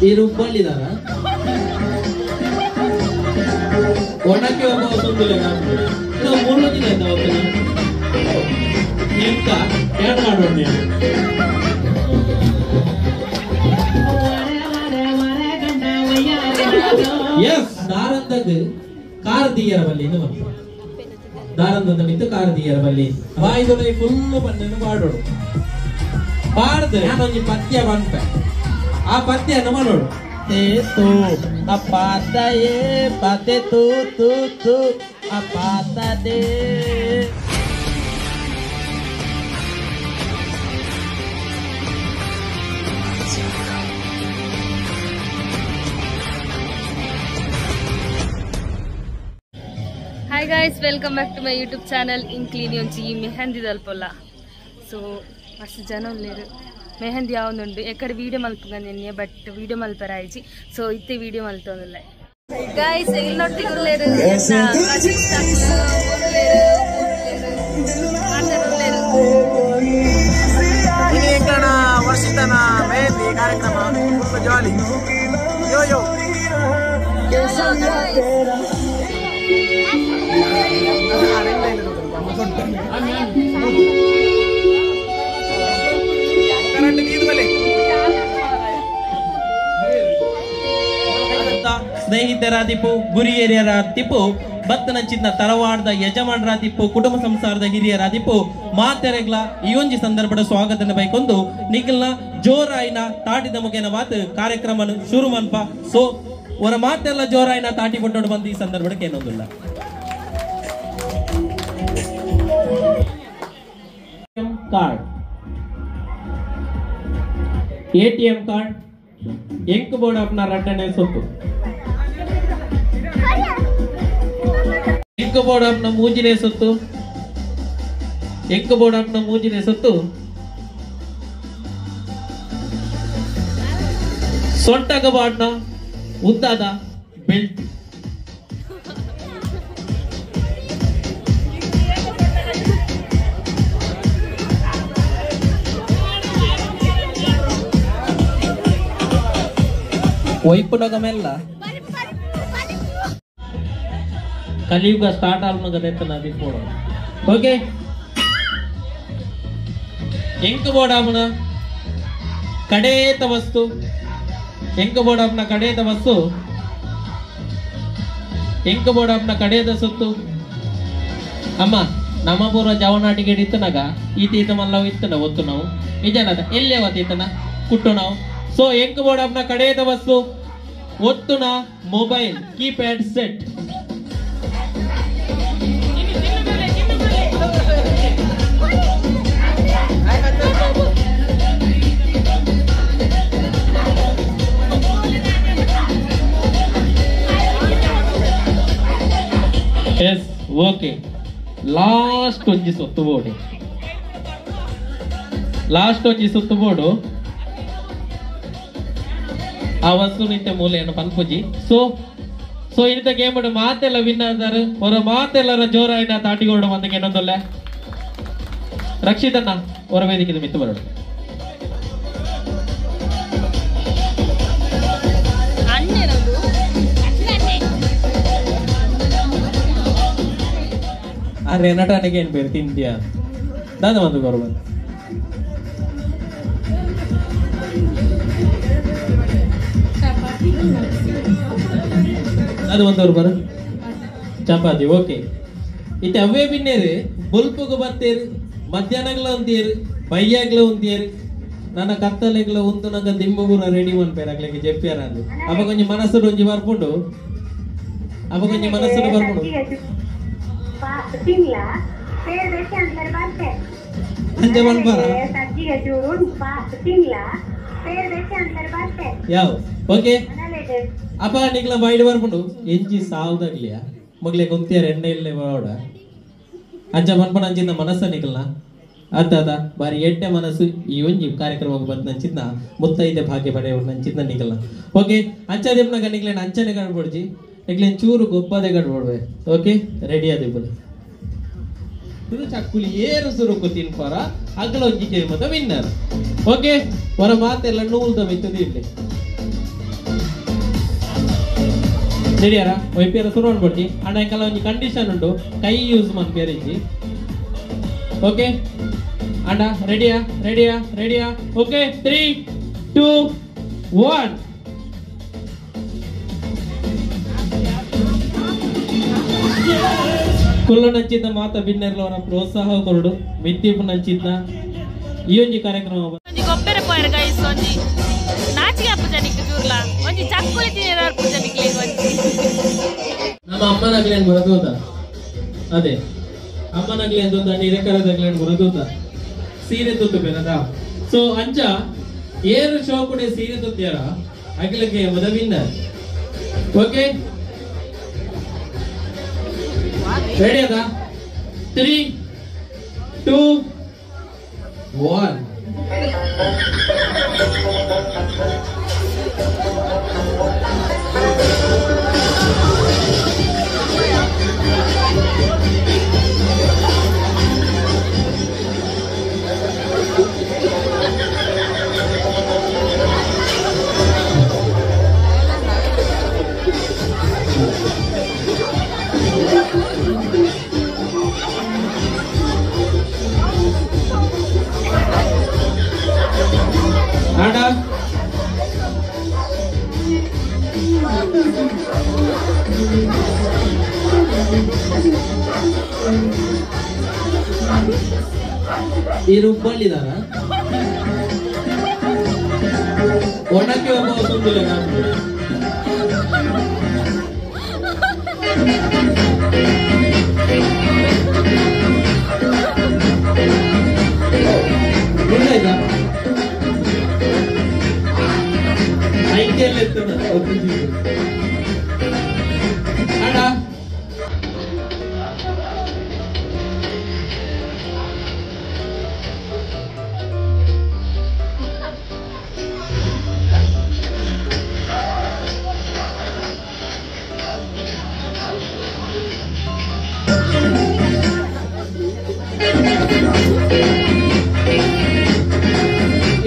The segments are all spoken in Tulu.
ಈ ರೂಪಲ್ಲಿದಾರ ಒಣಕ್ಕೆ ಒಬ್ಬ ಸುಂದರ ಮೂರು ದಿನ ಆಯ್ತಾ ಅವತ್ತು ಎಂತ ಏನು ಮಾಡೋಣ ನೀನು? ಎಸ್ ದಾರಂದಾಗ ಕಾರ್ ದಿಯರ ಬಲ್ಲಿ ದಾರಂದ ಮಿತ್ತು ಕಾರ್ ದಿಯರ ಬಲ್ಲಿ ಬಾಯಿದೊಳಗೆ ಫುಲ್ ಬಣ್ಣನ್ನು ಪಾಡೋಡು ಪಾಡ್ದು ನಾನೊಂದು ಪದ್ಯ ಬಂತ ಆ ಪದ್ಯವನ್ನು ಮಾಡೋಡು ತೇ ತೋ ಅಪಾತ ಏ ಪತೆ ತೂ ತೂ ತೂ ಅಪಾತ they. Hi guys, welcome back to my YouTube channel ಇಂಕ್ಲೀನಿ ಒಂಚಿ mehndi ದಲ್ಪೊಲ್ಲ. ಸೊ ಮಸ್ತ್ ಜನ ಉಲ್ಲೇರು ಮೆಹಂದಿ ಯಾವೊಂದುಂಡು ಎಕ್ಕಡೆ ವೀಡಿಯೋ ಮಲ್ಪುಗಂದಿನಿ ಬಟ್ ವೀಡಿಯೋ ಮಲ್ಪರ ಆಯ್ಜಿ. ಸೊ ಇತ್ತೆ ವೀಡಿಯೋ ಮಲ್ತೊಂದುಲ್ಲೆ ಗೈಸ್. ಇಲ್ಲೊಟ್ಟಿಗೆ ಉಲ್ಲೇರು ವರ್ಷಿತನ ಮೆಹಂದಿ ಕಾರ್ಯಕ್ರಮ ಫುಲ್ ಜಾಲಿ ಯೋ ಯೋ. ಸ್ನೇಹಿತರಾದಿಪ್ಪು ಗುರಿಯರಿಯರಾದಿಪ್ಪು ಬತ್ತನಂಚಿನ ತರವಾಡದ ಯಜಮಾನರಾದಿಪ್ಪು ಕುಟುಂಬ ಸಂಸಾರದ ಹಿರಿಯರಾದಿಪ್ಪು ಮಾತೆರೆಗ್ಲ ಈ ಒಂಜಿ ಸಂದರ್ಭದ ಸ್ವಾಗತನ ಬೈಕೊಂದು ನಿಖಲ್ನ ಜೋರಾಯಿನ ತಾಟಿದ ಮುಖೇನ ಮಾತು ಕಾರ್ಯಕ್ರಮ ಶುರು ಮನ್ಪ. ಸೊ ಅವರ ಮಾತೆಲ್ಲ ಜೋರಾಯಿನ ತಾಟಿ ಕೊಟ್ಟೋಡು ಬಂದು ಈ ಸಂದರ್ಭಕ್ಕೆ ಏನೊಂದಿಲ್ಲ. ಕಾರ್ಡ್ ಎಟಿಎಂ ಕಾರ್ಡ್ ಎಂಕ್ ಬೋರ್ಡ್ ಆಪ್ನ ರಡ್ಡನೆ ಸೊತ್ತು ಎಂಕ್ ಬೋರ್ಡ್ ಆಪ್ನ ಮೂಜಿನೆ ಸೊತ್ತು ಎಂಕ್ ಬೋರ್ಡ್ ಆಪ್ನ ಮೂಜಿನೆ ಸೊತ್ತು ಸೊಂಟಗ ಬಾಡ್ನ ಉದ್ದಾದ ಬೆಲ್ಟ್ ವೈಪುನಗಮೆಲ್ಲ ಕಲಿಯುಗ ಸ್ಟಾರ್ಟ್ ಆಲ್ಮಗದೆತ್ತನ ದಿಪ್ಪೋಡು. ಓಕೆ ಎಂಕ್ ಬೋಡಾಮನ ಕಡೇತ ವಸ್ತು ಎಂಕ್ ಬೋಡಾಪ್ನ ಕಡೇತ ವಸ್ತು ಎಂಕ್ ಬೋಡಾಪ್ನ ಕಡೇತ ಸೊತ್ತು ಅಮ್ಮ ನಮ್ಮ ಪೂರ್ವ ಜವನಾಟಿಗೆ ಇತ್ತನಾಗ ಈತ ಮಲ್ಲವು ಇತ್ತನ ಒತ್ತು ನಾವು ನಿಜನದ ಎಲ್ಲೇ ಒತ್ತೀತನ ಕುಟ್ಟು ನಾವು. ಸೊ ಎಂಕ್ ಬೋಡಾಪ್ನ ಕಡೇತ ವಸ್ತು ಒತ್ತುನ mobile keypad set. Yes okay last ಒಂಜಿ ಸೊತ್ತು ಬೋರ್ಡು ಲಾಸ್ಟ್ ಒಂಜಿ ಸೊತ್ತು ಬೋರ್ಡು ಆ ವಸ್ತು ನಿಂತ ಮೂಲೆಯನ್ನು ಪನ್ಪುಜಿ. ಸೊ ಸೊ ಇಂಥ ಗೇಮ್ ಮಾತೆಲ್ಲ ವಿನ್ ಆದಾರು ಅವರ ಮಾತೆಲ್ಲರ ಜೋರಾಯಿನ ತಾಟಿಗೋಡು ಬಂದಕ್ಕೆ ಏನೊಂದಲ್ಲ ರಕ್ಷಿತಣ್ಣ ಹೊರ ವೇದಿಕೆ ಮಿತ್ತು ಬರೋಡು. ಅರೆ ನಟನಿಗೆ ಏನು ಬೇರೆ ತಿಂಡಿಯ ದಾದ ಒಂದು ಗೌರವ ಅದು ಒಂದು ಬರ ಚಪಾತಿ. ಓಕೆ ಇತ್ತೆ ಅವೇ ಬಿನ್ನೇರು ಬೊಲ್ಪುಗು ಬತ್ತೇರು ಮಧ್ಯಾಹ್ನಗ್ಲ ಒಂತೇರು ಬಯ್ಯಾಗ್ಲ ಒಂತೇರು ನನ್ನ ಕತ್ತಲೆಗ್ಲ ಒಂದು ನಂಗ ದಿಂಬು ಪೂರ ರೆಡಿ ಮನ್ಪೇರು ಅಗ್ಲಿಗೆ ಜೆಪ್ಪಿಯಾರ ಅದು ಅಪ್ಪ ಕೊಂಚ ಮನಸ್ಸು ಒಂಜಿ ಬರ್ಪುಂಡು ಅಪ್ಪ ಕೊಂಚ ಮನಸ್ಸು ಬರ್ಪುಂಡು ಯಾವ ಓಕೆ ಅಪ್ಪ ನಿಗ್ಲ ಬೈಡ್ ಬರ್ಪುಂಡು ಎಂಜಿ ಸಾವ್ದಾಗ್ಲಿಯ ಮಗ್ಲೆ ಗೊಂತಿಯಾರ ಎಣ್ಣೆ ಇಲ್ಲೇ ಬಾಡ ಅಂಚ ಮನ್ಪಣ ಅಂಚಿನ ಮನಸ್ಸ ನಿಗ್ಲ ಅದ್ದಾದ ಬಾರಿ ಎಡ್ಡೆ ಮನಸ್ಸು ಈ ಒಂಜಿ ಕಾರ್ಯಕ್ರಮಕ್ಕೆ ಬಂದ ನಂಚಿನ ಮುತ್ತೈದೆ ಭಾಗ್ಯ ಪಡೆಯುವ ನಂಚಿನ ನಿಗಲ್ನ. ಓಕೆ ಅಂಚದೇಪ್ನಾಗ ನಿಗ್ಲೇನ ಅಂಚನೆ ಗಡ್ಬಡ್ಜಿ ನಿಗ್ಲೇನ್ ಚೂರು ಗೊಬ್ಬದೆ ಗಡ್ಬಡ್ವೆ. ಓಕೆ ರೆಡಿ ಅದೇ. ಕೊರ್ದು ಚಕ್ಕುಲಿ ಏರು ಸುರುಕು ತಿನ್ಪಾರ ಅಗಲ ಒಂಜಿ ಗೇಮದ ವಿನ್ನರ್. ಓಕೆ, ಹೊರ ಮಾತೆಲ್ಲ ನೂಲ್ದ ಮಿತ್ತದ ಇರ್ಲಿ. ರೆಡಿಯಾರ ಒಯ್ಪಿಯರ ಸುರು ಅನ್ಕೊಡ್ತಿ ಅಣ್ಣ. ಎಂಕಲ್ಲ ಒಂಜಿ ಕಂಡೀಷನ್ ಉಂಟು, ಕೈ ಯೂಸ್ ಮನ್ಪಿಯರಿಜ್ಜಿ. ಓಕೆ ಅಣ್ಣ, ರೆಡಿಯಾ ರೆಡಿಯಾ ರೆಡಿಯಾ? ಓಕೆ, 3 2 1. ಕುಲ್ಲ ನಂಚಿದ್ದ ಮಾತ ಬಿನ್ನೆರ್ಲವರ ಪ್ರೋತ್ಸಾಹ ಕೊರಡು ಮಿತ್ತಿಪ್ಪು ನಂಚಿದ್ದ ಈ ಒಂಜಿ ಕಾರ್ಯಕ್ರಮ ಒಂಜಿ ಗೊಬ್ಬರ ಪೋಯರ್ ಗೈಸ್. ಒಂಜಿ ನಾಚಿಗೆ ಅಪ್ಪು ಜನಿಕ್ ಚೂರ್ಲ ಒಂಜಿ ಚಕ್ಕುಲಿ ತಿನ್ನಿರ ಅಪ್ಪು ಜನಿಕ್ಲೆ ಒಂಜಿ ನಮ್ಮ ಅಮ್ಮನಗ್ಲೇನ್ ಬರದೂತ. ಅದೇ ಅಮ್ಮನಗ್ಲೇನ್ ತೂತ ಹಿರೇಕರದಗ್ಲೇನ್ ಬರದೂತ ಸೀರೆ ತುತ್ತು ಬೇನದ. ಸೊ ಅಂಚ ಏರು ಶೋಕುಡೆ ಸೀರೆ ತುತ್ತಿಯಾರ ಅಗಿಲಕ್ಕೆ ಮದವಿನ್ನ. ಓಕೆ, ರೆಡಿ ಅದ? 3 2 1. ಆಡ ಈ ರುಬ್ಬಳ್ಳಿದಾರ ಒಣಕ್ಕೆ ಒಬ್ಬ ಸುಂದಿಲ್ಲ ನಾನು. ಅಣ್ಣ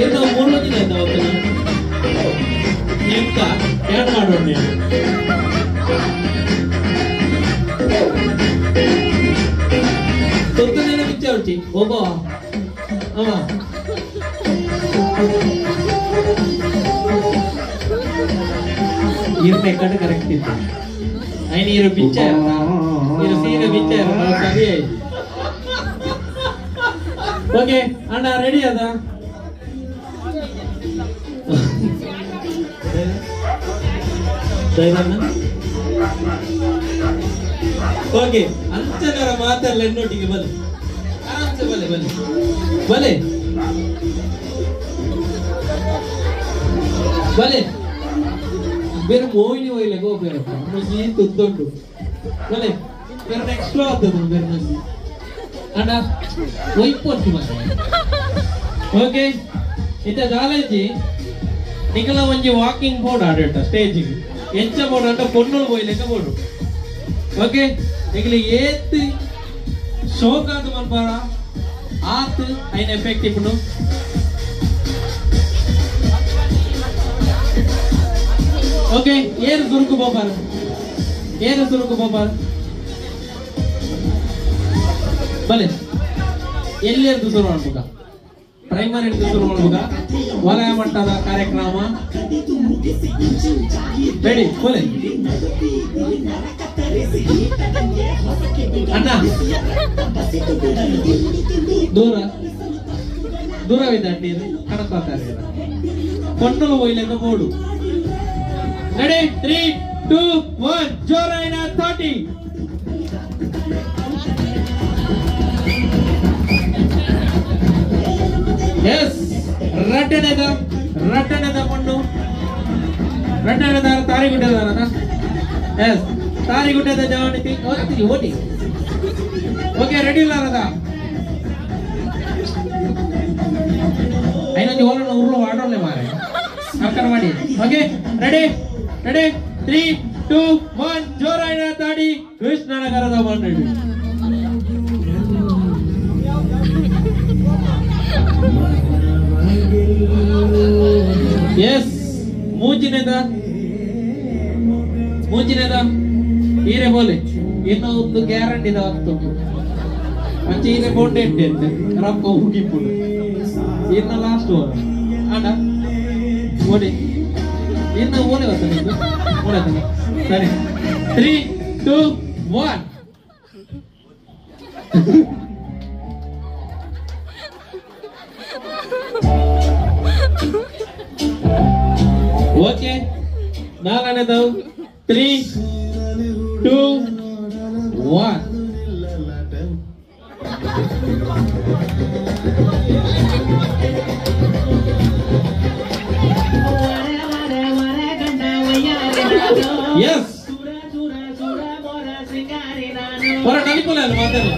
ಏನು ಮೂರು ದಿನ ಆಯ್ತಾ ಅವತ್ತು ಎಂತ ಏನು ಮಾಡೋಣ ನೀನು? ತೊತ್ತು ದಿನ ಬಿಚ್ಚೆ ಉಂಟಿ ಒಬ್ಬ ಅವ ಇರ್ನ ಕಡೆ ಕರೆಕ್ಟ್ ಇತ್ತು. ಐನ ಇರು ಬಿಚ್ಚೆ ಇರು ಸೀರೆ ಬಿಚ್ಚೆ ಸರಿ ಆಯ್ತು. ಓಕೆ ಅಣ್ಣ, ರೆಡಿ ಅದ? ಓಕೆ, ಅಂಚನರ ಮಾತೆಲ್ಲ ಎನ್ನೊಟ್ಟಿಗೆ ಬಲೆ ಆರಾಮ್ಸೆ ಬಲೆ ಬಲೆ ಬಲೆ ಬಲೆ ಬೇರೆ ಮೋಹಿನಿ ಒಯ್ಲೆ ಗೋಬೇರಪ್ಪ ಮುಜಿ ತುದ್ದುಂಟು ಬಲೆ ಬೇರೆ ನೆಕ್ಸ್ಟ್ ಆಗ್ತದೆ ಬೇರೆ ಮುಜಿ ಅಣ್ಣ ಒಯ್ಪೊಟ್ಟು ಮನೆ. ಓಕೆ, ಇತ್ತ ಚಾಲೆಂಜಿ ನಿಕಲ ಒಂಜಿ ವಾಕಿಂಗ್ ಬೋರ್ಡ್ ಆಡೇಟ ಸ್ಟೇಜಿಗೆ ಎಂಚ ಬೋರ್ಡ್ ಅಂಟ ಪೊಣ್ಣುಳು ಬೋಯ್ಲೆಕ್ಕ ಬೋರ್ಡು. ಓಕೆ, ನಿಕಲಿ ಏತ್ ಶೋಕಾದ ಮನ್ಪಾರ ಆತ್ ಐನ ಎಫೆಕ್ಟ್ ಇಪ್ಪುಂಡು. ಓಕೆ, ಏರು ಸುರುಕು ಬೋಪಾರ ಏರು ಸುರುಕು ಬೋಪಾರ ಬಲೆ ಎಲ್ಲಿರ್ದು ಶುರು ಮಾಡ್ಬೇಕ? ಪ್ರೈಮರಿ ಶುರು ಮಾಡ್ಬೇಕ ವಲಯ ಮಟ್ಟದ ಕಾರ್ಯಕ್ರಮ ರೆಡಿ ಕೊಲೆ ಅಣ್ಣ ದೂರ ದೂರವಿದೆ ಅಡ್ಡಿ ಕಣಕ್ಕೋತಾರೆ ಕೊಂಡಲು ಒಯ್ಲೆಕ್ಕ ಬೋಡು. ರೆಡಿ 3 2 1 ಜೋರಾಯಿನ 30. ಎಸ್, ರಟ್ಟಣದ ರಟ್ಟಣದ ಮಣ್ಣು ರಟ್ಟಣದ ತಾರಿಗುಡ್ಡದ. ಎಸ್, ತಾರಿಗುಡ್ಡದ ಜವಾನಿತಿ ಓಟಿ. ಓಕೆ, ರೆಡಿ ಇಲ್ಲ ಅದ ಐನೊಂದು ಓಲನ ಉರುಳು ಆಡೋಲ್ಲ ಮಾರೆ ಅರ್ಕನ ಮಾಡಿ. ಓಕೆ, ರೆಡಿ ರೆಡಿ 3 2 1 ಜೋರಾಯಿನ ತಾಡಿ ಕೃಷ್ಣನಗರದ ಮಣ್ಣು. ಎಸ್ ಮೂಜಿನೇದ ಮೂಜಿನೇದ ಹೀರೆ ಬೋಲೆ ಇನ್ನೂ ಒಂದು ಗ್ಯಾರಂಟಿ ವಸ್ತು ಅಂಚೆ ಹೀರೆ ಬೋಂಡೆ ಇಟ್ಟೆ ರಪ್ಪ ಹುಗಿಪುಡು ಇನ್ನು ಲಾಸ್ಟ್ ಓಡ ಅಣ್ಣ ಓಡಿ ಇನ್ನು ಓಲೆ ಬರ್ತಾನೆ ಓಡೆ ಸರಿ 3 2 1 ಓಕೆ ನಾಲ್ಕನೇದು 3 2 1 ಎಸ್ ಹೊರ ನಲಿಪುಲ್ಲ ಮಾತಾಡಲ್ಲ.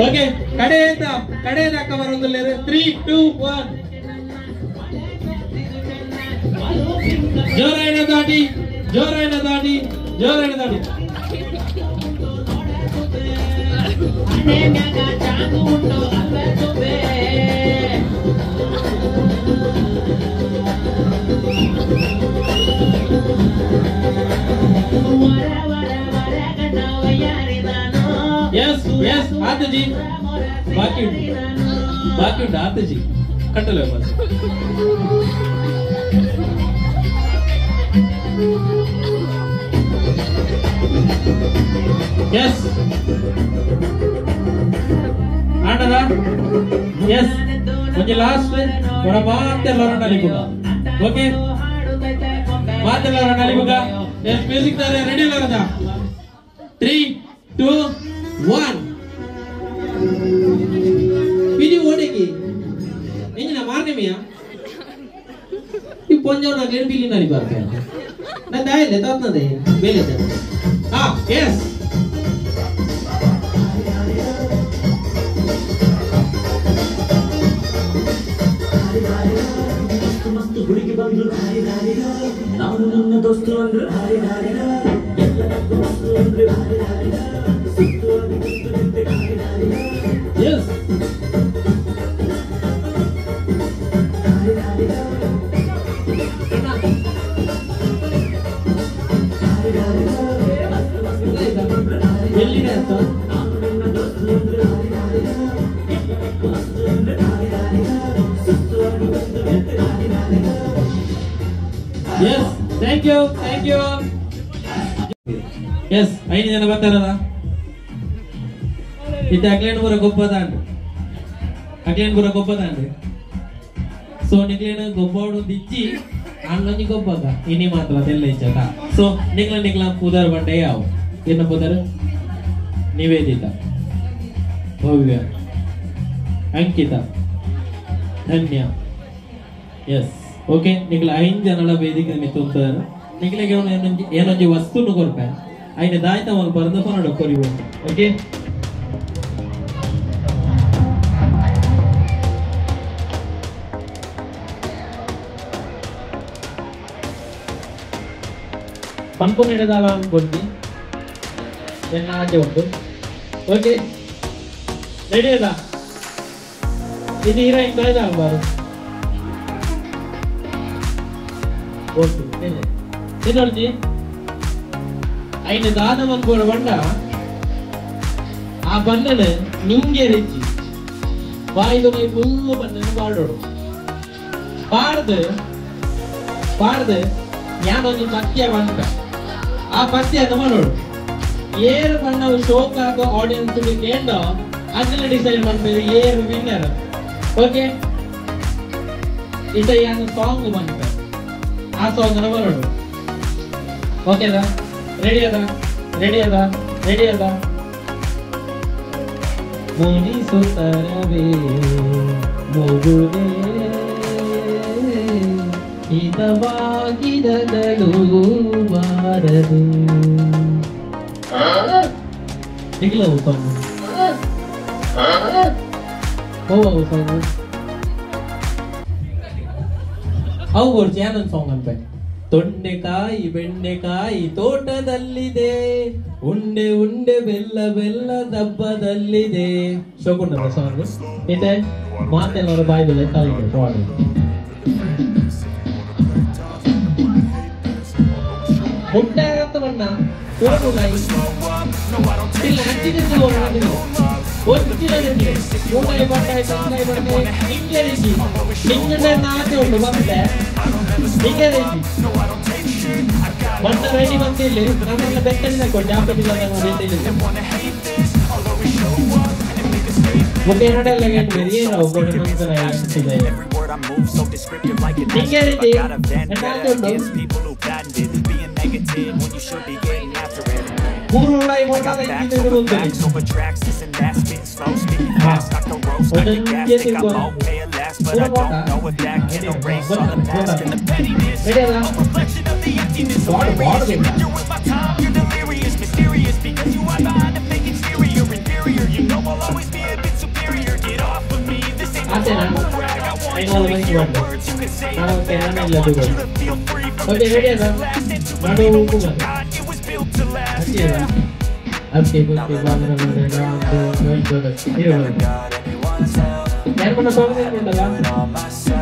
ಓಕೆ ಕಡೆಯಿಂದ ಕಡೆಯಿಂದ ಅಕ್ಕ ಬರೋದಿಲ್ಲ. 3 2 1 ಜೋರಾಯಣ ದಾಟಿ ಜೋರಾಯಣ ದಾಟಿ ಜೋರಾಯಣ ದಾಟಿ. ಎಸ್ ಎಸ್ ಆತಜಿ ಬಾಕಿ ಉಂಟು ಬಾಕಿ ಉಂಟು ಆತಜಿ ಕಟ್ಟಲೆ ಬಸ್. ಎಸ್ ಆಟದ ಎಸ್ ಒಂಜಿ ಲಾಸ್ಟ್ ಹೊರ ಮಾತೆಲ್ಲ ನಲಿಪುಗ. ಓಕೆ ಮಾತೆಲ್ಲ ನಲಿಪುಗ. ಎಸ್ ಮ್ಯೂಸಿಕ್ ತಾರೆ ರೆಡಿ ಬರದ. 3 2 1 ಬಿಡಿ ಓಡೇಕಿ ಎಂಜಿನ ಮಾರ್ನೆಮಿಯಾ ಈ ಪೊಂಜವನ ಬಿಲ್ಲಿ ನಲಿ ಬರ್ತೇನೆ ನಾನು ದಾಯಲೆ ತಾತ್ನದೆ ಬೇಲೆ. ಹಾ ಎಸ್ ಗುಡಿಗೆ ಬಂದ್ರು ನಾನು ನನ್ನ ದೋಸ್ತು ಅಂದ್ರು ಎಸ್ ಎಲ್ಲಿದೆ ಅಂತ yes thank you thank you. Yes 5 ಜನ ಬರ್ತಾರಲ್ಲ ಇದು ಅಕ್ಲೇನ್ ಗೊಬ್ಬದಾಂಡ್ ಅಕ್ಲೇನ್ ಪೂರ ಗೊಬ್ಬದಾಂಡ್. ಸೊ ನಿಕ್ಲೇನ ಗೊಬ್ಬಾಡು ದಿಚ್ಚಿ ಆನ್ಲೊಂಜಿ ಗೊಬ್ಬಗ ಇನಿ ಮಾತ್ರ ಅದೆಲ್ಲ ಇಚ್ಚದ. ಸೊ ನಿಕ್ಲ ನಿಕ್ಲ ಪುದರ್ ಬಂಡೆ ಯಾವ ಏನ ಪುದರ್? ನಿವೇದಿತಾ, ಭವ್ಯ, ಅಂಕಿತಾ, ಧನ್ಯ. ಎಸ್ ಓಕೆ ನಿಕ್ಲ 5 ಜನಳ ವೇದಿಕೆ ಮಿತ್ತುಂತಾರೆ. ನಿಕ್ಲಿಗೆ ಏನೊಂಜಿ ವಸ್ತುನು ಕೊರ್ಪೆ ಐನ ದಾಯ್ತ ಮಲ್ಪ ಫೋನ್ ಕೊರಿಬೋದು. ಓಕೆ ಪನ್ಪು ನಡೆದಾಲ ಗೊತ್ತಿ ಎನ್ನ ಆಚೆ ಉಂಟು. ಓಕೆ ರೆಡಿ ಅದ ಇದು ಹೀರೋಯಿನ್ ದಾಯ್ದ ಬಾರು. ಓಕೆ ತಿನ್ನೋಳ್ಜಿ ಐನ ದಾದ ಮನ್ಪೋಡ ಬಂಡ ಆ ಬಣ್ಣನ ನಿಂಗೆ ರಿಚ್ಚಿ ಬಾಯ್ದು ಮೈ ಫುಲ್ಲು ಬಣ್ಣನ ಬಾಡೋಡು ಬಾಡ್ದು ಬಾಡ್ದು ಯಾನೊಂದು ಪತ್ಯ ಬಂಟ ಆ ಪತ್ಯ ಮಾಡೋಡು ಏರು ಬಣ್ಣ ಶೋಕ್ ಆಗೋ ಆಡಿಯನ್ಸ್ ಕೇಂದ್ರ ಅದನ್ನ ಡಿಸೈಡ್ ಮಾಡ್ತಾರೆ ಏರು ವಿನ್ನರ್. ಓಕೆ ಇತ ಯಾನು ಸಾಂಗ್ ಬಂತ ಆ ಸಾಂಗ್ ಅನ್ನ ಬರೋಡು. ಓಕೆದಾ ರೆಡಿ ಅದ ರೆಡಿ ಅದ ರೆಡಿ ಅದ ಮುನಿಸುತ್ತರವೇ ಮುಗುವೆ ಹಿತವಾಗಿರಲು ಬಾರದು. ನಿಗ್ಲವು ಸಾಂಗ್ ಓ ಸಾಂಗ್ ಅವು ಕೊಡ್ಚಿ ಏನೊಂದು ಸಾಂಗ್ ಅನ್ಪೆ ತೊಂಡೆಕಾಯಿ ಬೆಂಡೆಕಾಯಿ ತೋಟದಲ್ಲಿದೆ, ಉಂಡೆ ಉಂಡೆ ಬೆಲ್ಲ ಬೆಲ್ಲ ದಬ್ಬದಲ್ಲಿದೆ. ಶೋಕುಂಡದ ಸಾಂಗ್ ಇದೆ. ಮಾತೆಲ್ಲವರ ಬಾಯಿದಲ್ಲೇ ತಾಯಿದೆ ಸಾಂಗ್. ಮುಟ್ಟೆ ಅಂತ ಬಣ್ಣ ಹೋಗುಗಾಯಿ ಇಲ್ಲ ಹಚ್ಚಿದ್ದು ಮೂಟಾಯಿ ಬಂಡಾಯಿ ತಂದಾಯಿ ಬಂಡೆ ನಿಂಗೆ ರೀತಿ ನಿಂಗಡೆ ನಾಚೆ ಉಂಟು ಬಂದೆ ನಿಂಗೆ ರೀತಿ ಬಣ್ಣ ರೆಡಿ ಬಂದಿಲ್ಲ. ನನ್ನೆಲ್ಲ ಬೆಟ್ಟದಿಂದ ಕೊಟ್ಟು ಜಾಪದಿಲ್ಲ ನಾನು ಓಕೆ ನಡೆಲ್ಲ ಏನು ನಿಂಗೆ ರೀತಿ ನಾಚೆ ಉಂಟು. ಮೂರು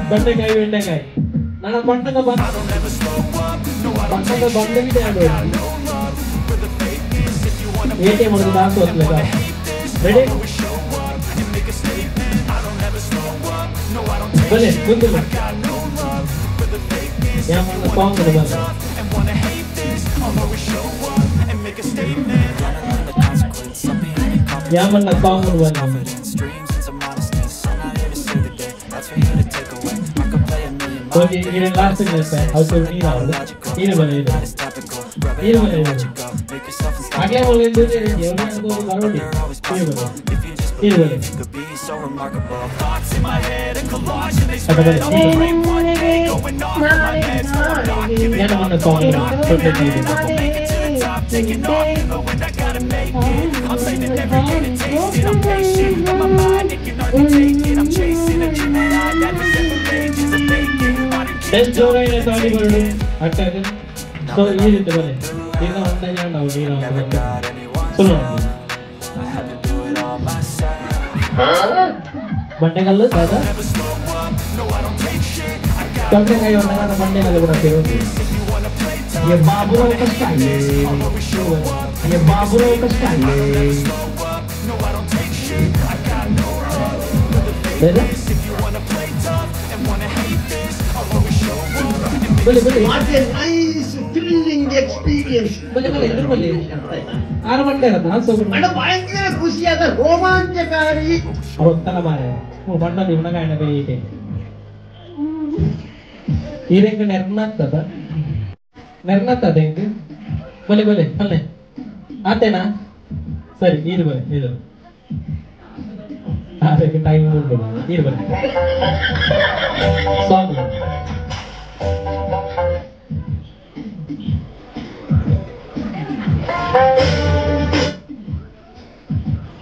ಬೆಂಡೆಕಾಯಿ ಬೆಂಡೆಕಾಯಿ ನಾನು ಬಣ್ಣದ ಬಣ್ಣದ ಬಂಡವಿದೆ. ಎಟಿಎಂ ಹಾಕು ರೆಡಿ ಬಲೆ ಮುಂದೆ ಸಾಂಗ್ ಬನ್ನಿ. ಯಾಮನ್ನ ಸಾಂಗ್ ಬನ್ನಿ. ಓಕೆ ಈಗ ಲಾಸ್ಟ್ ಇರುತ್ತೆ. ಹೌದು ನೀರು ನೀರು ಬನ್ನಿ ನೀರು ಬನ್ನಿ ಆಗಲೇ ಒಳ್ಳೆದು ಬರೋಡಿ ನೀರು ಬನ್ನಿ ನೀರು ಬನ್ನಿ. ಯಾಮನ್ನ ಸಾಂಗ್ ಜೋರಾಗಿ ತಾಳಿಗಳು ಅಟ್ಟಾಗ. ಸೊ ಈ ರೀತಿ ಬನ್ನಿ ಈಗ ಒಂದಾಗಿ ನಾವು ನೀರು ಬಂಡೆಕಲ್ಲು ದಾದ ತೊಂಡೆಕಾಯಿ ಒಂದಾಗ ಬಂಡೆಕಲ್ಲು ಕೂಡ ಸೇರುತ್ತೆ. ಬಾಬುರಾವ್ ಕಷ್ಟ ಬಾಬುರಾವ್ ಕಷ್ಟ. What a nice thrilling experience. ಆರು ಬಂಡೆ ಮೇಡಮ್ ಭಯಂಕರ ಖುಷಿಯಾದ ರೋಮಾಂಚಕಾರಿ. ಗೊತ್ತಲ್ಲ ಮಾರೆ ಬಣ್ಣ ಉಣಗಾಯಣ ಬೇಯಿದೆ ಈರೆಂಗ ನೆರ್ನಾಗ್ತದ ನೆರ್ನಾಗ್ತದ ಹೆಂಗ್ ಬಲೆ ಬಲೆ ಅಲ್ಲೇ ಆತೇನಾ ಸರಿ ನೀರು ಬಲೆ ನೀರು ಅದಕ್ಕೆ ಟೈಮ್ ಉಂಟು ನೀರು ಬಲೆ ಸಾಂಗ್.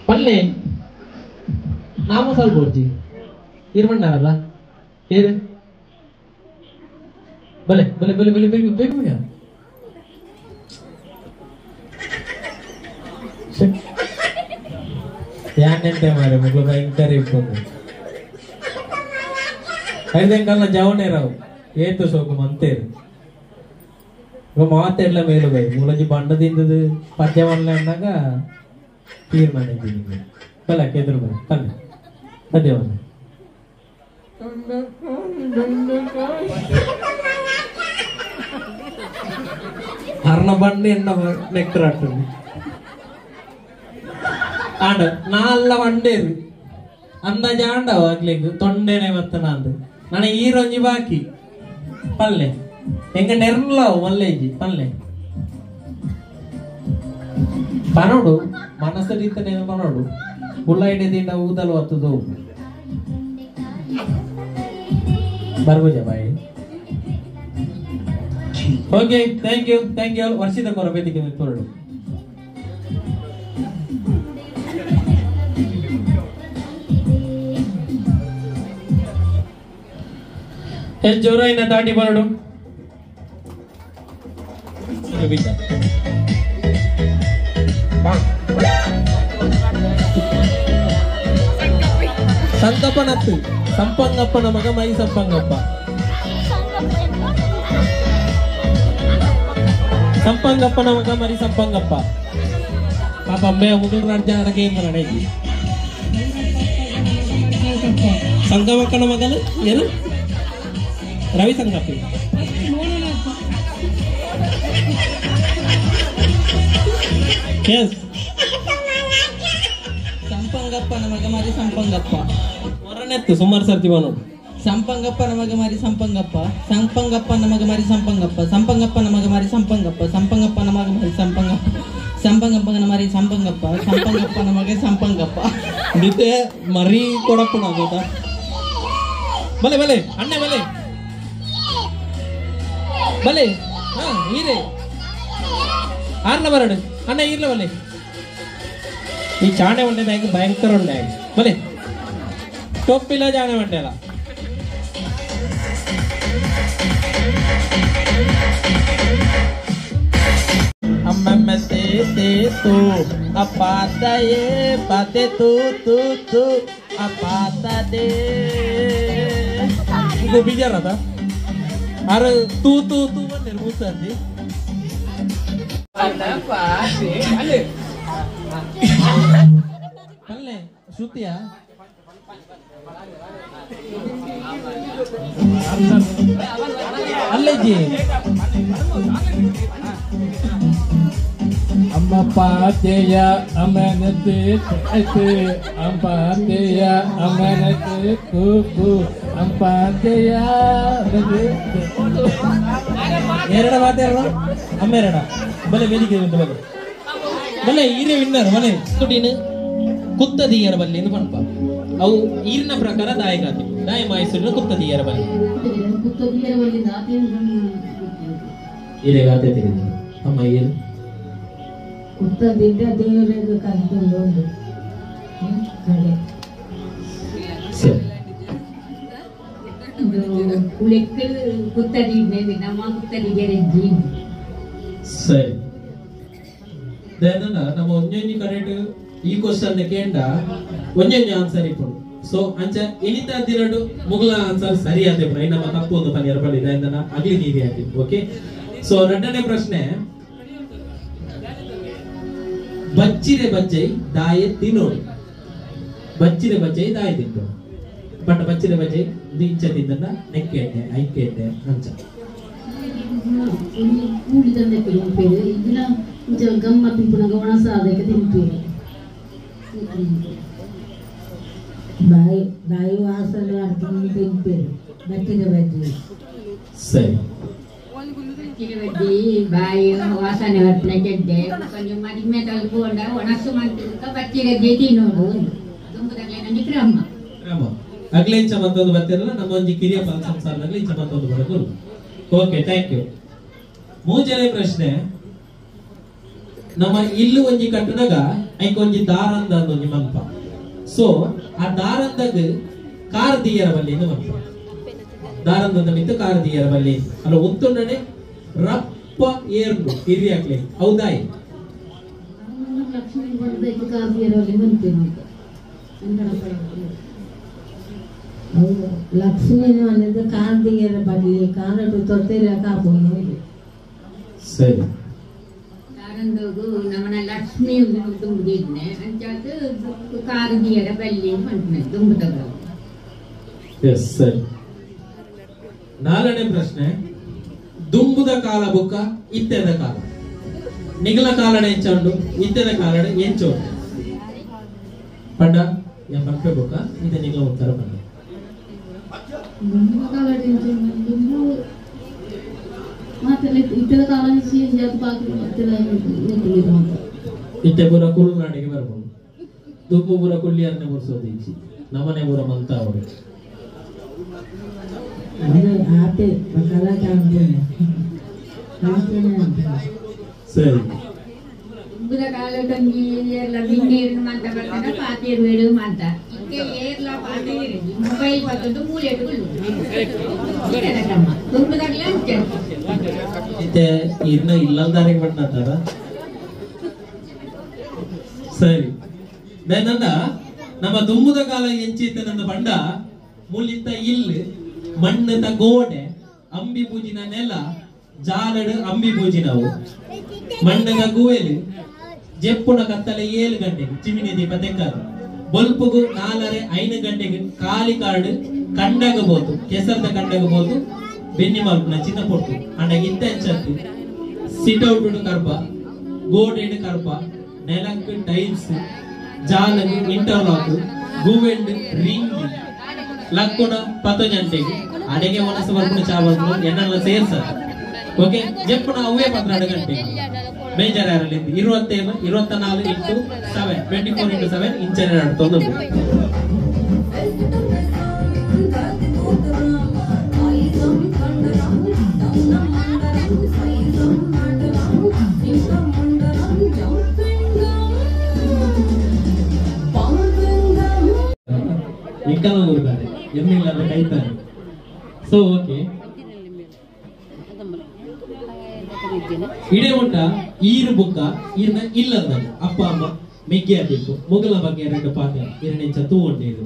ಪಲ್ಲೆ ನಾಮ ಸಾಲ್ ಬೋರ್ಜಿ ಇರ್ಮಣ್ಣಾರಲ್ಲ ಏರು ಬಲೆ ಬಲೆ ಬಲೆ ಬಲೆ ಬೇಗ ಬೇಗ ಬೇಗ ಯಾನೆಂತೆ ಮಾರೆ ಮಗಳು ಭಯಂಕರ ಇಪ್ಪೊಂದು ಐದಂಕಲ್ಲ ಜವನೇ ರಾವು ಏತು ಸೋಕು ಮಂತೇರು ಮಾತೆಲ್ಲ ಮೇಲು ಬೈ ಮೂಲಂಜಿ ಬಣ್ಣದಿಂದದು ಪದ್ಯವಲ್ಲ ಅಂದಾಗ ತೀರ್ಮಾನ ಇದ್ದೀನಿ ಬಲ್ಲ ಕೆದರು ಬಲ್ಲ ಪಲ್ಲೆ ಪದ್ಯವಲ್ಲ ಅರ್ಣ ಬಣ್ಣ ಎನ್ನ ನೆಕ್ಕರಾಟು ಆಂಡ ನಾಲ್ಲ ಬಂಡೇರು ಅಂದಾಜ ಆಂಡವ ಆಗ್ಲಿಕ್ಕೆ ತೊಂಡೆನೆ ಮತ್ತ ನಾಂದು ನನ್ನ ಈರೊಂಜಿ ಬಾಕಿ ಪಲ್ಲೆ ಎಂಗ ನೆರ್ಲಾವು ಮಲ್ಲೇಜಿ ಪಲ್ಲೆ ಪನೋಡು ಮನಸ್ಸಲ್ಲಿ ಪನೋಡು ಉಳ್ಳಾಯಿಡದಿಂದ ಊದಲು ಹತ್ತದು ಬರ್ಬೋಜ ಬಾಯಿ. Okay thank you thank you. ವರ್ಷದ ಕೊರಬೇತಿಗೆ ತೋರಡು ಎಲ್ಲಿ ಜೋರಾಯಿನ ದಾಟಿ ಬರಡು. ಬಿದ್ದ ಸಂಕಪ್ಪನತ್ತು ಸಂಪಂಗಪ್ಪನ ಮಗ ಮೈ ಸಂಪಂಗಪ್ಪ ಸಂಪಂಗಪ್ಪನ ಮಗ ಮರಿ ಸಂಪಂಗಪ್ಪ ಪಾಪ ಅಮ್ಮೆ ಮುಗುಲ್ ರಾಜ್ಯ ಕೇಂದ್ರ ನಡೆಯಿ ಸಂಗಮಕ್ಕನ ಮಗಲು ಏನು ರವಿ ಸಂಗಪ್ಪಿ ಎಸ್ ಸಂಪಂಗಪ್ಪನ ಮಗ ಮರಿ ಸಂಪಂಗಪ್ಪ ಹೊರನೆತ್ತು ಸುಮಾರು ಸರ್ತಿ ಬನು ಸಂಪಂಗಪ್ಪನ ಮಗ ಮರಿ ಸಂಪಂಗಪ್ಪ ಸಂಪಂಗಪ್ಪನ ಮಗ ಮರಿ ಸಂಪಂಗಪ್ಪ ಸಂಪಂಗಪ್ಪನ ಮಗ ಮರಿ ಸಂಪಂಗಪ್ಪ ಸಂಪಂಗಪ್ಪನ ಮಗ ಮರಿ ಸಂಪಂಗಪ್ಪ ಸಂಪಂಗಪ್ಪನ ಮರಿ ಸಂಪಂಗಪ್ಪ ಸಂಪಂಗಪ್ಪನ ಮಗ ಸಂಪಂಗಪ್ಪ ನಿತೆ ಮರಿ ಕೊಡಪ್ಪನ ಗೊತ್ತಾ ಬಲೆ ಬಲೆ ಅಣ್ಣ ಬಲೆ ಬಲೆ ಹಾ ಈರೆ ಆರ್ಲ ಬರಡು ಅಣ್ಣ ಈರ್ಲ ಬಲೆ ಈ ಚಾಣೆ ಉಂಡೆ ಬ್ಯಾಂಕ್ ಭಯಂಕರ ಉಂಡೆ ಬಲೆ ಟೊಪ್ಪಿಲ್ಲ ಜಾಣೆ ಉಂಟೆಲ್ಲ ಅಮ್ಮಮ್ಮ ತೇ ತೇ ತೂ ಅಪಾತ ಏ ಪಾತೆ ತೂ ತೂ ತೂ ಅಪಾತ they ಇದು ಬೀಜಾರದ ಆರು ತೂ ತೂ ತೂ ಬಂದಿರು ಮೂಸಂದಿ ಅಲ್ಲೇ ಶ್ರುತಿಯ ಅಲ್ಲೇಜಿ ಅಮ್ಮ ಪಾತೆಯ ಅಮನತೆ ಅಂಪಾತೆಯ ಅಮನತೆ ಕೂಕು ಅಂಪಾತೆಯ ಎರಡ ಮಾತೆರಡು ಅಮ್ಮೆರಡ ಬಲೆ ವೇದಿಕೆ ಉಂಟು ಬಲೆ ಬಲೆ ಈರೆ ವಿನ್ನರ್ ಬಲೆ ತುಟಿನ ಕುತ್ತದೀಯರ ಬಲ್ಲಿ ಎಂದು ಪನ್ಪ ಅವು ಈರಿನ ಪ್ರಕಾರ ದಾಯಕಾತಿ ದಾಯ ಮಾಯಿಸುಡಿನ ಕುತ್ತದೀಯರ ಬಲ್ಲಿ ಈರೆಗಾತೆ ತಿಳಿದು ಅಮ್ಮ ಏನು ಕುತ್ತದಿದ್ದ ದೇವರಿಗೆ ಕಲ್ತುಂಡು ಉಂಡು ಕಡೆ ಸರಿ ಕುಳಿಕ್ ಕುತ್ತದಿದ್ದೆ ನಮ್ಮ ಕುತ್ತದಿಗೆ ಜೀನಿ ಸರಿ ದೇನನ ನಮ್ಮ ಒಂಜೊಂಜಿ ಕರೆಕ್ಟ್ ಈ ಕ್ವಶನ್ ಕೇಂಡ ಒಂಜೊಂಜಿ ಆನ್ಸರ್ ಇಪ್ಪುಂಡು ಸೊ ಅಂಚ ಇನಿತ ದಿನಡು ಮುಗಲ ಆನ್ಸರ್ ಸರಿ ಆತೆ ಪುನ ನಮ್ಮ ತಪ್ಪು ಒಂದು ಪನಿಯರ ಬಲ್ಲಿ ದಾಯಂದನ ಅಗ್ಲಿ ನೀರಿ ಆತಿ ಓಕೆ ಸೊ ಎರಡನೇ ಪ್ರಶ್ನೆ ಬಚ್ಚಿರೆ ಬಜ್ಜೈ ದಾಯೆ ತಿನ್ನೋಡು ಬಚ್ಚಿರೆ ಬಜ್ಜೈ ದಾಯೆ ತಿನ್ನೋಡು ಬಟ್ ಬಚ್ಚಿರೆ ಬಜ್ಜೈ ಇಂಚ ತಿಂದನ್ನ ನೆಕ್ಕೆ ಎಣ್ಣೆ ಐಕೆ ಎಣ್ಣೆ ಅಂಚ ಕೂಲಿ ತಂದೆ ತಿನ್ಪೇರು ಇದಿನ ಇಂಚ ಗಮ್ಮ ಪಿಂಪುನಗ ಒಣಸ ಅದಕ್ಕೆ ತಿನ್ಪೇರು ಬಾಯಿ ಬಾಯಿ ವಾಸನೆ ಮಾಡ್ಕೊಂಡು ತಿನ್ಪೇರು ಬಚ್ಚಿನ ಬಜ್ಜಿ ಸರಿ ಬಚ್ಚಿನ ಬಜ್ಜಿ ಬಾಯಿ ವಾಸನೆ ಬರ್ಪುನ ಚೆಡ್ಡೆ ಕೊಂಚ ಮದಿಮೆ ತಲ್ಪುಂಡ ಒಣಸು ಮಾಡ್ತಿದ್ದ ಬಚ್ಚಿನ ತಿನ್ನೋಡು ದುಂಬುದಾಗ್ಲೇ ನಂಜಿ ಕ್ರಮ ಕ್ರಮ ಅಗ್ಲೆ ಇಂಚ ಮತ್ತೊಂದು ಬರ್ತಿರಲ್ಲ ನಮ್ಮ ಒಂಜಿ ಕಿರಿಯ ಫಲ ಸಂಸಾರದಲ್ಲಿ ಇಂಚ ಮತ್ತೊಂದು ಬರಕು ಓಕೆ thank you ಮೂಜನೇ ಪ್ರಶ್ನೆ ನಮ್ಮ ಇಲ್ಲು ಒಂಜಿ ಕಟ್ಟುನಗ ಐಕ್ ಒಂಜಿ ದಾರಂದ ಒಂಜಿ ಮನ್ಪ ಸೊ ಆ ದಾರಂದಾಗ ಕಾರ್ ದಿಯರ ಬಲ್ಲಿ ಮನ್ಪ ದಾರಂದ ಮಿತ್ತ ಕಾರ್ ದಿಯರ ಬಲ್ಲಿ ಅಲ್ಲ ಉತ್ತುಂಡನೆ ರಪ್ಪ ಏರ್ನು ಹಿರಿಯಾಕ್ಲೆ ಹೌದಾಯಿ ಲಕ್ಷ್ಮೀ ಬಂದಕ್ಕೆ ಕಾರ್ ದಿಯರ ಬಲ್ಲಿ ಮನ್ಪೇನು ಲಕ್ಷ್ಮೀ అనేది ಕಾರ್ ದಿಯರ ಬಲ್ಲಿ ಕಾರಡು ತೊತ್ತೆರ ಕಾಪುನು ಸರಿ ದಾರಂದೋಗು ನಮ್ಮನ ಲಕ್ಷ್ಮೀ ದುಂಬುದಿದ್ನೆ ಅಂಚಾತ್ ಕಾರ್ ದಿಯರ ಬಲ್ಲಿ ಪನ್ಪುನೆ ದುಂಬುದಗ ಎಸ್ ಸರಿ ನಾಲ್ಕನೇ ಪ್ರಶ್ನೆ ದುಂಬುದ ಕಾಲ ಬುಕ್ಕ ಇತ್ತೆದ ಕಾಲ ನಿಗಲ ಕಾಲಡೆ ಎಂಚುಂಡು ಇತ್ತೆದ ಕಾಲಡೆ ಎಂಚು ಪಂಡ ಯಾ ಪನ್ಪೆ ಬುಕ್ಕ ಇದೆ ನಿಗಲ ಉತ್ತರ ಪಂಡ ದುಂಬುದ ಕಾಲಡೆ ಎಂಚುಂಡು ದುಂಬು ಮಾತೆಲ್ಲ ಇತ್ತೆದ ಕಾಲ ಚೇಂಜ್ ಬಾಕಿ ಇತ್ತೆ ಪೂರ ಕುರುನಾಡಿಗೆ ಬರ್ಬೋದು ದುಂಬು ಪೂರ ಕುಳ್ಳಿಯನ್ನೇ ಮುರ್ಸೋದು ಇಚ್ಚಿ ನಮನೆ ಪೂರ ಮಂತ ಅವರು ಆತೆ ಸರಿ ದುಂಬುದ ಕಾಲಟೊಂಜಿ ಎಲ್ಲ ಬಿಂಡೇರು ಮಂತ ಬರ್ತಾನ ಪಾತೇರು ಬೇಡು ಮಂತ ಏರ್ಲ ಮೊಬೈಲ್ ಪತ್ತೊಂದು ಮೂಲೆ ದುಂಬುದಾಗ್ಲೇ ಇನ್ನ ಇಲ್ಲಲ್ದಾರಿಗೆ ಬಣ್ಣತ್ತಾರ. ಸರಿ, ನನ್ನ ನಮ್ಮ ದುಂಬುದ ಕಾಲ ಎಂಚಿತ್ತ ನನ್ನ ಬಂಡ ಮುಲಿತ ಇಲ್ಲು ಮಣ್ಣದ ಗೋಡೆ ಅಂಬಿ ಪೂಜಿನ ನೆಲ ಜಾಲಡು ಅಂಬಿ ಪೂಜಿನವು ಮಣ್ಣದ ಗುವೆಲು ಜೆಪ್ಪುನ ಕತ್ತಲೆ 7 ಗಂಟೆಗೆ ಚಿಮಿನಿ ದೀಪ ತೆಕ್ಕಾದು ಬೊಲ್ಪುಗು 4:30 5 ಗಂಟೆಗೆ ಕಾಲಿ ಕಾರ್ಡು ಕಂಡಾಗ ಬೋದು ಕೆಸರದ ಕಂಡಾಗ ಬೋದು ಬೆನ್ನಿ ಮಲ್ಪುನ ಚಿನ್ನ ಪೊಟ್ಟು ಅಂಡ ಇತ್ತ ಎಂಚತ್ತು ಸಿಟೌಟ್ ಕರ್ಪ ಗೋಡೆಡು ಕರ್ಪ ನೆಲಕ್ ಟೈಲ್ಸ್ ಜಾಲಗ್ ಇಂಟರ್ಲಾಕ್ ಗುವೆಂಡ್ ರಿಂಗ್ ಲಕ್ಕುನ 10 ಗಂಟೆಗೆ ಅಡಿಗೆ ಒಣಸು ಬರ್ಪುನ ಚಾವಲ್ಪುನ ಎಣ್ಣೆಲ್ಲ ಸೇರ್ಸ. ಓಕೆ, ಜೆಪ್ಪುನ ಅವೇ 12 ಗಂಟೆಗೆ ಮೇಜರ್ ಯಾರಲ್ಲಿ 27 24 ಇಂಟು 7 24 ಇಂಟು 7 ಇಂಚನೆ ನಡ್ತೊಂದು. ಎಂಕಲ ಊರ್ದಾರೆ ಎಮ್ಮಿಲ್ಲ ಕೈತಾರೆ. ಸೊ ಓಕೆ, ಇಡೇ ಉಂಟ ಈರು ಬುಕ್ಕ ಈರ್ನ ಇಲ್ಲಂದ ಅಪ್ಪ ಅಮ್ಮ ಮೆಗ್ಗಿ ಆದಿಪ್ಪು ಮೊಗಲ ಬಗ್ಗೆ ಎರಡು ಪಾತ್ರ ಎರಡೆಂಚ ತೂ ಉಂಟು.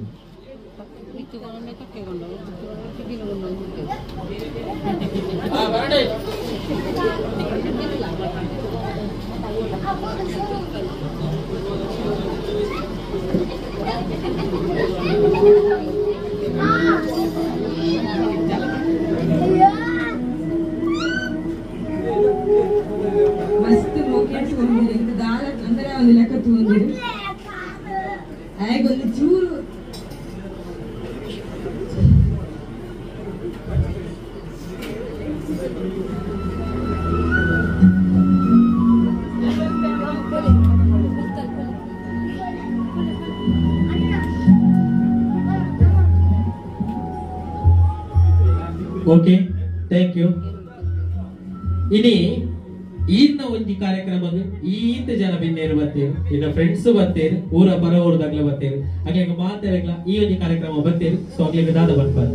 ಮಸ್ತ್ ಮೋಕೆಟ್ ಒಂದಿರು ಇಂತ ದಾಲ ತೊಂದರೆ ಒಂದು ಲೆಕ್ಕ ತೂಂದಿರು ಆಯ್ಗೊಂದು ಚೂರು ಓಕೆ, thank you. ಇನಿ ಈರ್ನ ಒಂಜಿ ಕಾರ್ಯಕ್ರಮ ಈತ ಜನ ಬಿನ್ನೇರು ಬತ್ತೇರು, ಇನ್ನ ಫ್ರೆಂಡ್ಸ್ ಬತ್ತೇರು, ಊರ ಪರ ಊರದಾಗ್ಲ ಬತ್ತೇರು, ಅಗ್ಲಿಗೆ ಮಾತಾಡಗ್ಲ ಈ ಒಂಜಿ ಕಾರ್ಯಕ್ರಮ ಬತ್ತೇರು. ಸೊ ಅಗ್ಲಿಗೆ ದಾದ ಬರ್ಪಾರು.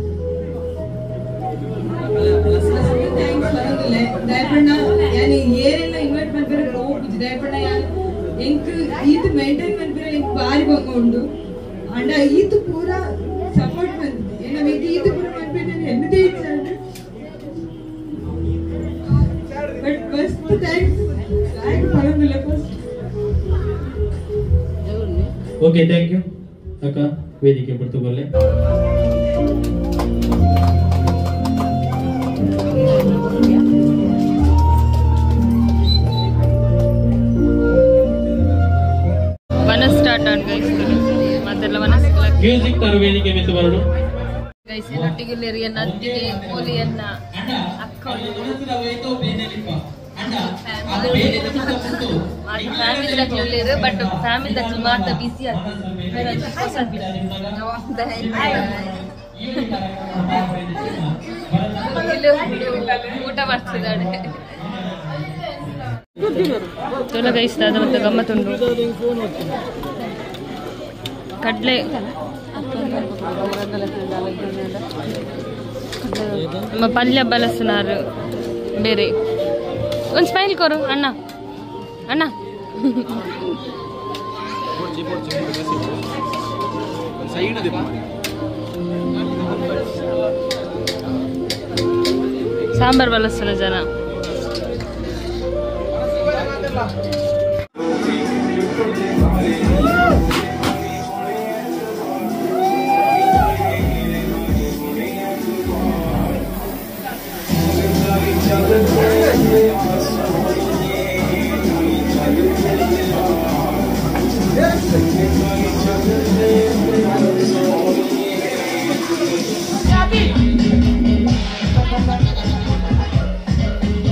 ದಯಪಣ್ಣ ಯಾನಿ ಏರೆಲ್ಲ ಇನ್ವೈಟ್ ಮನ್ಪೆರೆ ಹೋಗುದು ದಯಪಣ್ಣ ಯಾನ್ ಎಂಕ್ ಈತ ಮೇಂಟೈನ್ ಮನ್ಪೆರೆ ಎಂಕ್ ಬಾರಿ ಬಂಗ ಉಂಡು ಅಂಡ ಈತ ಪೂರ ಸಪೋರ್ಟ್ ಬಂದಿದೆ ಏನ ಬೇಕು ಈತ ಪೂರ ಮನ್ಪೆರೆ ಎನ್ನದೇ ಇಚ್ಛೆ. But first thanks thank ಪಡೋದಿಲ್ಲ first. Okay, thank you ಅಕ್ಕ. ವೇದಿಕೆ ಬಿಡ್ತು ಬರಲೆ. ವನ ಸ್ಟಾರ್ಟ್ ಆನ್ ಗೈಸ್, ಮತ್ತೆಲ್ಲ ವನಸ್ ಮ್ಯೂಸಿಕ್ ತರ ವೇದಿಕೆ ಮಿತ್ತು ಬರಡು ಗೈಸ್. ಒಟ್ಟಿಗೆ ನತ್ತಿಗೆ ಕೋಲಿಯನ್ನ ಅಕ್ಕ ಫ್ಯಾಮಿಲಿ ದಕ್ಲು, ಬಟ್ ಫ್ಯಾಮಿಲಿ ದಕ್ಲು ಮಾತ ಬಿಸಿ ಊಟ ಮಾಡ್ತಿದ್ದಾಳೆ. ತೊಲ ಗೈಸ್, ದಾದ ಮತ್ತೆ ಗಮ್ಮತ್ತುಂಡು ಕಡ್ಲೆ ನಮ್ಮ ಪಲ್ಯ ಬಲಸುನಾರು ಬೇರೆ. ಒಂದು ಸ್ಮೈಲ್ ಕೊರು ಅಣ್ಣ ಅಣ್ಣ. ಸಾಂಬಾರ್ ಬಲಸುನ ಜನ.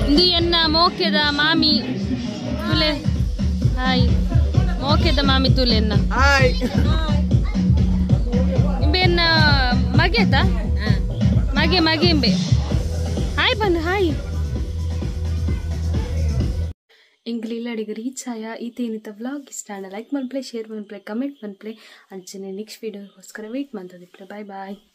ಇಂದು ಎನ್ನ ಮೋಕೆದ ಮಾಮಿ ತುಲೆ. ಹಾಯ್ ಮೋಕೆದ ಮಾಮಿ ತುಲೆ ಎನ್ನ. ಹಾಯ್ ಇಂಬೆ ಎನ್ನ ಮಗೆ ಆತಾ ಮಗೆ ಮಗೆ ಇಂಬೆ ಹಾಯ್ ಬಂದು ಹಾಯ್. ಎಂಕ್ಲ ಇಲ್ಲಡಿಗೆ ರೀಚ್ ಆಯ. ಈತೇನಿತ ವ್ಲಾಗ್ ಇಷ್ಟ ಆಂಡ ಲೈಕ್ ಮನ್ಪ್ಲೆ, ಶೇರ್ ಮನ್ಪ್ಲೆ, ಕಮೆಂಟ್ ಮನ್ಪ್ಲೆ. ಅಂಚನೆ ನೆಕ್ಸ್ಟ್ ವೀಡಿಯೋಗೋಸ್ಕರ ವೇಟ್ ಮಂತದಿಪ್ಲೆ. Bye boy.